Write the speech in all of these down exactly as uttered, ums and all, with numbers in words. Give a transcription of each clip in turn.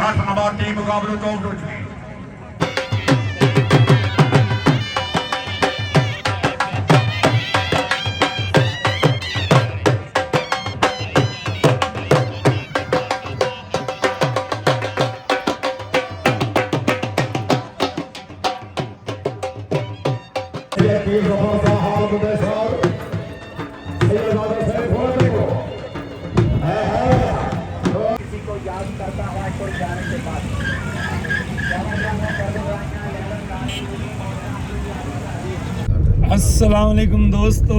اٹھ number team مقابلے توں آؤٹ ہو چکی۔ کسی کو یاد کرتا ہوا کوئی جانے کے بعد السلام علیکم دوستو،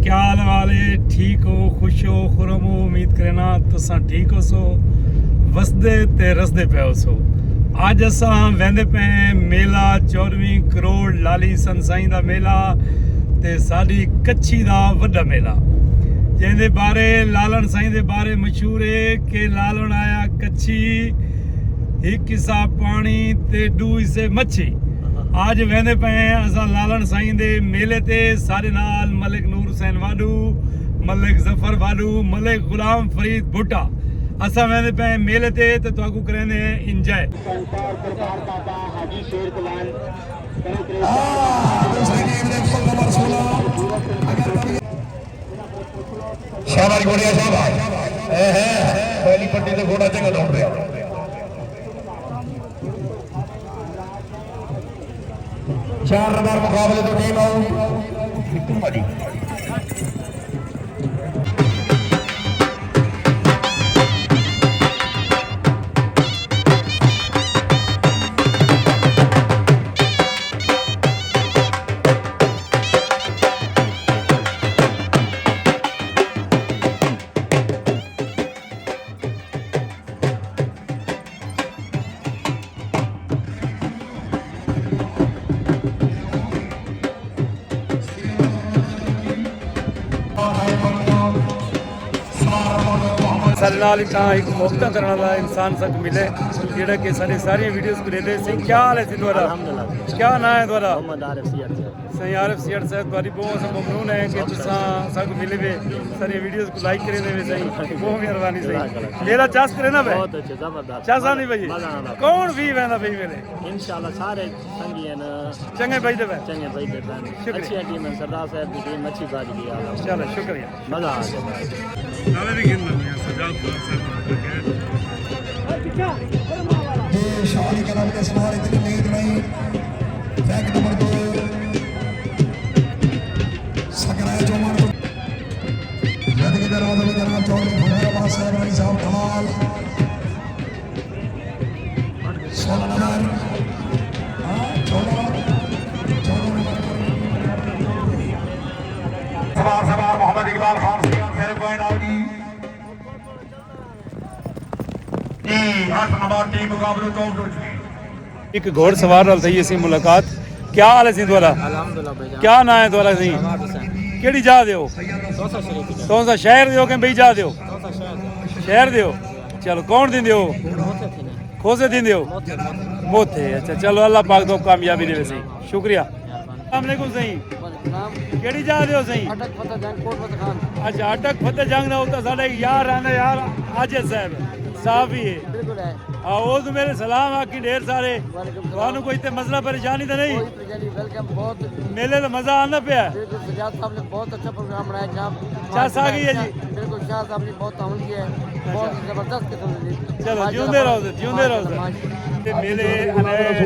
کیا حال حال ہے؟ ٹھیک ہو، خوش ہو، خرم ہو؟ امید کرنا تساں ٹھیک ہو سو، وسدے تے رسدے پے ہو سو۔ اج اساں ویندے پے ہیں میلہ چودھویں کروڑ لالی سن سائیں دا میلہ تے ساڈی کچھی دا وڈا میلہ، جیندے بارے لالن سائیں دے بارے مشہور ہے کہ لالن آیا کچھی، ہک حصہ پانی تے ڈو حصے مچھی۔ اج ویندے پے ہیں اساں لالن سائیں دے میلے تے، ساڈے نال ملک نور حسین واڈو، ملک ظفر واڈو، ملک غلام فرید بھٹا۔ اساں ویندے پے ہیں میلے تے تے تہاکوں کریندے ہیں انجوائے۔ شاباش گوڑیا، شاباش۔ اے ہے، پہلی پٹی تے گھوڑا چنگا دوڑ رہیا۔ چار نمبر مقابلے توں ٹیم آؤٹ۔ ساڈے نال اتھاں ہک محبتاں کرݨ والا انسان ساکوں ملے، جیڑھا کہ ساݙی ساریاں ویڈیوز کوں ݙیہدے۔ سئیں، کیا حال ہے سئیں تہاݙا؟ الحمدللہ۔ کیا ناں ہے تہاݙا؟ محمد عارف سیٹ صاحب۔ سئیں عارف سیٹ صاحب، تہاݙی ٻہوں اساں ممنون ہیں کہ تساں ساکوں ملے وے، ساݙیاں ویڈیوز کوں لائک کریندے وے سئیں۔ ٻہوں مہربانی سئیں۔ جزاک اللہ۔ میلہ چس کریندے پئے؟ بہت اچھے، زبردست۔ چس آندی پئی ہے؟ مزہ آندا پیا۔ کون وی ویندا پئی میلے؟ انشاءاللہ سارے چنگے ہن۔ چنگے بھائی دے بھائی۔ چنگے بھائی دے بھائی۔ شکریہ۔ اچھی ٹیم ہے، سردار صاحب دی ٹیم اچھی بھاج گئی ہے۔ چلو، شکریہ۔ مزہ آ گیا۔ نالے بھی گن لگے ہیں، سجاد خان صاحب نال لگے ہیں۔ اے شاعری کلب دے سوال اتنی امید نہیں۔ فیکٹ نمبر دو۔ سکرائے جو مار۔ زندگی دے راز میں جناب چوہدری فخر عباس صاحب رائی صاحب کمال۔ سولہ نمبر۔ ہاں، چودہ، چودہ نمبر۔ سوار سوار محمد اقبال خان سیال خیر کوئن آؤ جی۔ جی، اٹھ نمبر ٹیم مقابلے توں آؤٹ ہو چکی۔ ہک گھوڑ سوار نال تھئی اسی ملاقات۔ کیا حال ہے سئیں تہاݙا؟ الحمدللہ بھائی جان۔ کیا ناں ہے تہاݙا سئیں؟ سماعت حسین۔ کیڑھی جاہ دے ہو؟ تونسہ شریف دے۔ تونسہ شہر دے ہو کہ ٻئی جاہ دے ہو؟ تونسہ شہر دے۔ شہر دے ہو؟ چلو، کون تھیندے ہو؟ موتھے تھیندے۔ کھوسے تھیندے ہو؟ موتھے، موتھے۔ موتھے، اچھا، چلو، اللہ پاک تہاکوں کامیابی ݙیوے سئیں۔ شکریہ۔ السلام علیکم سئیں۔ وعلیکم السلام۔ کیڑھی جاہ دے ہو سئیں؟ اٹک فتح جنگ کوٹ فتح خان۔ اچھا، اٹک فتح جنگ دا اتھاں ساݙا ہک یار رہندا یار عاجز صاحب، صحافی ہے۔ بالکل ہے۔ ہاں، او توں میݙے سلام آکھیں ڈھیر سارے۔ وعلیکم السلام۔ تہاکوں کوئی تے مسئلہ پریشانی تے نہیں؟ کوئی پریشانی، ویلکم، بہت۔ میلے دا مزہ آندا پیا؟ بالکل، سجاد صاحب نے بہت اچھا پروگرام بݨایا جناب۔ چس آ گئی ہے جی؟ بالکل، شاہ صاحب نے بہت تعاون کیا ہے، بہت ہی زبردست قسم سے۔ چلو، ماشاءاللہ، جیوندے رہو، جیوندے رہو۔ ماشاءاللہ۔ تے میلے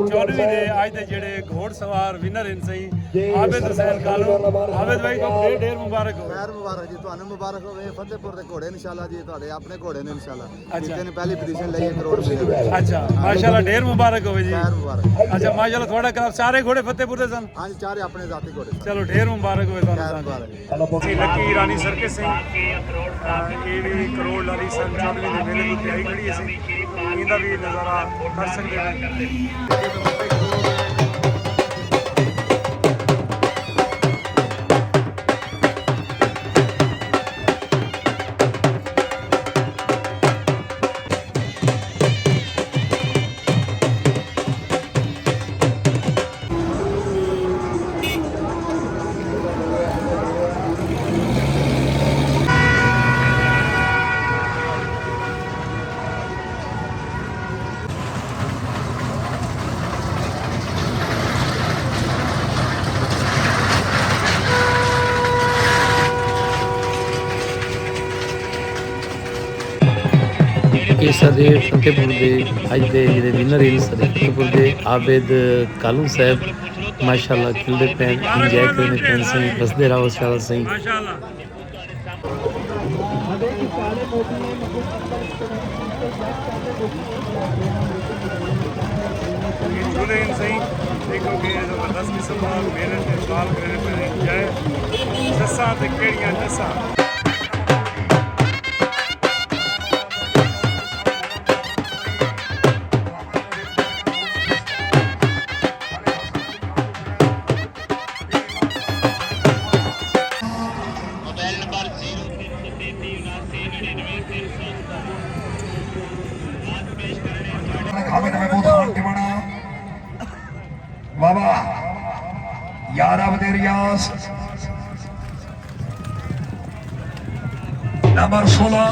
چودھویں دے اڄ دے جیڑھے گھوڑ سوار ونر ہن سئیں عابد حسین کالو۔ عابد بھائی، تہاکوں ڈھیر ڈھیر مبارک ہووے۔ خیر مبارک جی، تہاکوں مبارک ہووے۔ فتح پور دے گھوڑے انشاءاللہ جی، تہاݙے اپݨے گھوڑے نے انشاءاللہ۔ اچھا۔ جتنے پہلی پوزیشن لئی ہے کروڑ روپے۔ اچھا، ماشاءاللہ، ڈھیر مبارک ہووے جی۔ خیر مبارک۔ اچھا، ماشاءاللہ، تہاݙا کلب سارے گھوڑے فتح پور دے سن؟ ہاں جی، چارے اپݨے ذاتی گھوڑے سن۔ چلو، ڈھیر مبارک ہووے تہاکوں۔ خیر مبارک۔ اے لکی ایرانی سرکس ہے۔ اے وی کروڑ لالی سن چودھویں دے میلے دی تیاری کھڑی ہے سی۔ ایندا وی نظارہ کر سڳدے ہو۔ اے ساݙے فتح پور دے اڄ دے جیڑھے ونر ہن، ساݙے فتح پور دے عابد کالوں صاحب، ماشاءاللہ کھلدے پئن، انجوائے کریندے پئن سئیں، وسدے رہو انشاءاللہ سئیں۔ ماشاءاللہ۔ جلے ہن سئیں، ݙیکھو کہ زبردست قسم دا میلے تے اقبال کریندے پئن، انجوائے۔ ݙساں تے کیڑھیاں ݙساں۔ حامد محمود خان ٹیوݨا، بابا یار عبد ریاض، نمبر سولہ،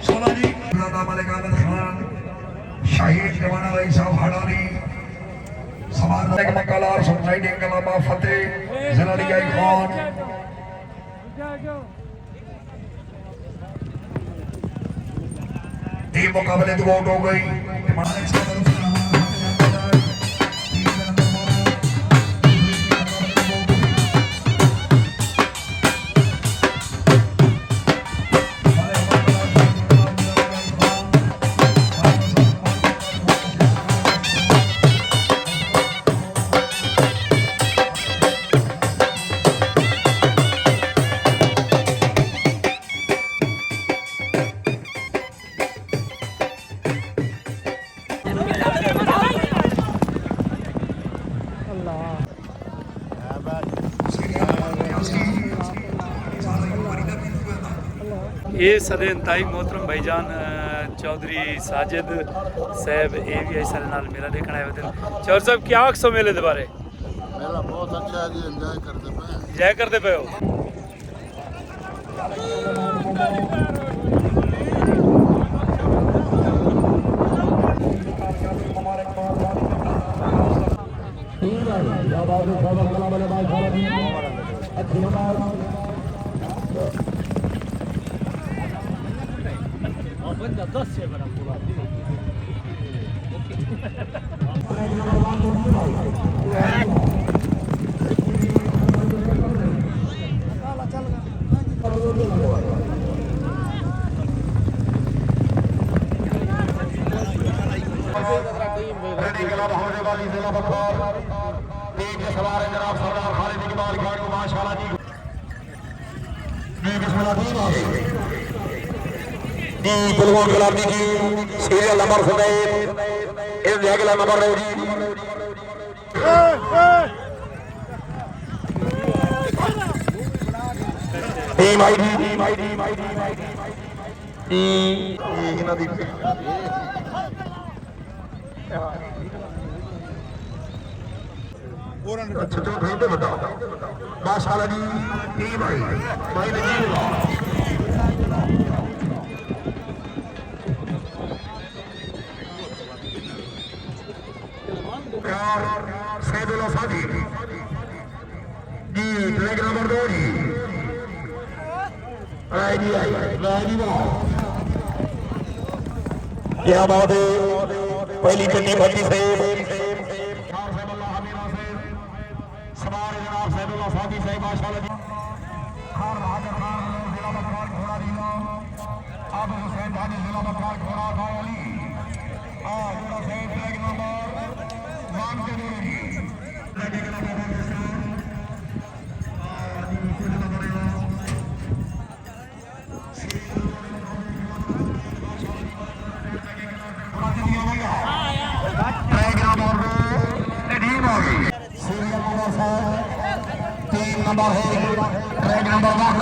سولہ جی۔ ملک احمد خان، شہید جوان علی صاحب ہڑالی، سوار مکالار سوسائٹی انقلاب فتح، ضلع ڈی آئی خان۔ ٹیم مقابلے توں آؤٹ ہو ڳئی۔ اے ساݙے انتہائی محترم بھائی جان، اے، چوہدری ساجد صاحب، اے وی اڄ ساݙے نال میلہ ݙیکھݨ آئے ہوئے ہن۔ چوہدری صاحب، کیا آکھسو میلے دے بارے؟ میلہ بہت اچھا ہے جی، انجوائے کردے پئے ہیں۔ انجوائے کردے پئے ہو؟ ریڈی کلب ہونے والی ضلع بخار، ٹیم کے سوار ہیں جناب سردار خالد اقبال کھاڑو، ماشاءاللہ جی۔ جی، بسم اللہ، ٹیم آ گئی۔ جی، پلوان کلب دی ٹیم، سیریل نمبر ستائیس، اے اڳلا نمبر ہے جی۔ ٹیم آئی جی، ٹیم آئی جی، ٹیم آئی جی۔ جی، اے انہاں دی اچھا، چلو، بھائی تے بتاؤ۔ ماشاءاللہ جی، ٹیم آئی۔ بھائی نے جی بتاؤ۔ یار، سید اللہ سعدی۔ جی، ٹریک نمبر دو جی۔ آئے جی، آئے، واہ جی واہ۔ کیا بات ہے۔ پہلی چٹی بھٹی سے۔ سوار جناب سید اللہ سعدی صاحب، ماشاءاللہ جی۔ خان حیدر خان ضلع بکرار گھوڑا دینا۔ عابد حسین ڈھاڈی ضلع بکرار گھوڑا اٹھائے علی۔ آ، جوڑا صاحب ٹریک نمبر ون تے دو جی۔ ٹریک نمبر دو، ٹیم آ گئی۔ سیریل نمبر سات، ٹیم نمبر ایک، ٹریک نمبر ون۔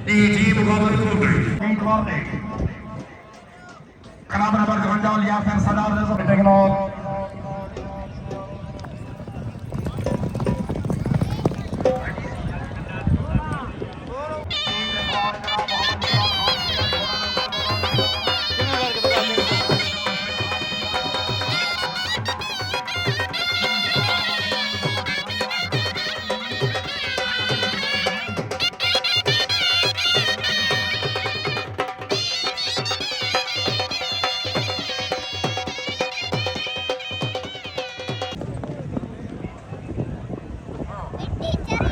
جی، جی، مقابلے کو۔ کلب نمبر اکونجا، یاسر سردار رضا۔ ٹیکنال۔